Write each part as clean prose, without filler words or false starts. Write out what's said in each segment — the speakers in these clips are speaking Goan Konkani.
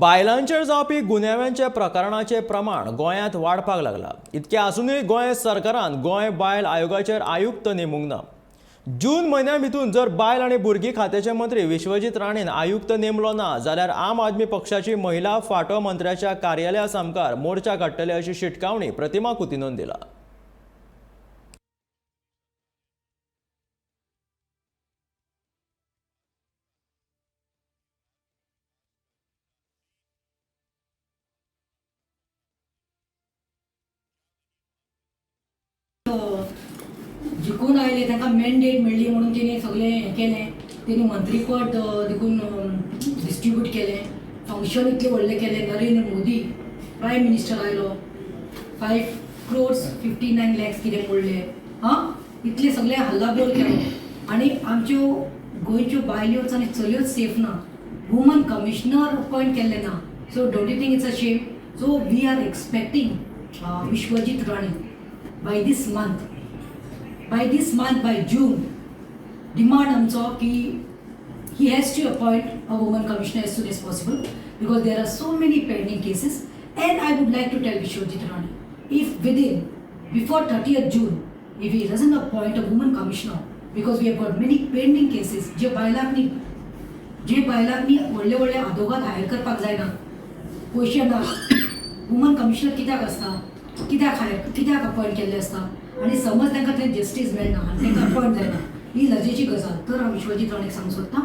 बायलांचेर जावपी गुन्यांवांचे प्रकरणाचें प्रमाण गोंयांत वाडपाक लागलां. इतकें आसूनय गोंय सरकारान गोंय बायल आयोगाचेर आयुक्त नेमूंक ना. जून म्हयन्या भितून जर बायल आनी भुरगीं खात्याचे मंत्री विश्वजीत राणेन आयुक्त नेमलो ना जाल्यार आम आदमी पक्षाची महिला फांटो मंत्र्याच्या कार्यालया सामकार मोर्चा काडटले अशी शिटकावणी प्रतिमा कुतिनोन दिला. जिखून आयले तांकां मॅन्डेट मेळ्ळी म्हणून तेणी सगळें हें केलें. तेणी मंत्रीपद देखून डिस्ट्रिब्यूट केलें. फंक्शन इतलें व्हडलें केलें. नरेंद्र मोदी प्रायम मिनिस्टर आयलो. 5 crores 59 lakhs कितें मोडले. हां, इतलें सगळें हल्लाबोल केलो आनी आमच्यो गोंयच्यो बायल्योच आनी चलयोच सेफ ना. वुमन कमिशनर अपॉयंट केल्लें ना. So don't you think it's a shame? So we are expecting Vishwajit Rane by this month, by June. Demand आमचो की he has to appoint a woman commissioner as soon as possible because there are so many pending cases. And I would like to tell Vishwajit Rane, if within before 30th June, if he doesn't appoint a woman commissioner, because we have got many pending cases, जे बायलांनी व्हडले व्हडले आदोगाद हायर करपाक जायना, पयशे ना. वुमन कमिशनर कित्याक आसता? कित्याक हायर, कित्याक अपॉयंट केल्ले आसता? आनी समज तांकां थंय जस्टीस मेळना आनी तांकां अपॉयंट जायना, ही लजेची गजाल. तर हांव विश्वजीत राणेक सांगूंक सोदतां,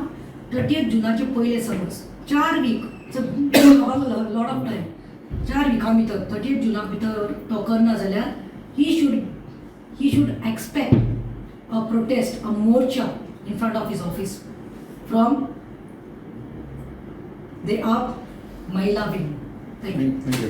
30 जुनाचे पयले, समज 4 week, lot of time, 4 विकां भितर, 30 जुनाक भितर तो करना जाल्यार he should expect a protest, a morcha in front of his office from the AAP Mahila wing. Thank you. Thank you.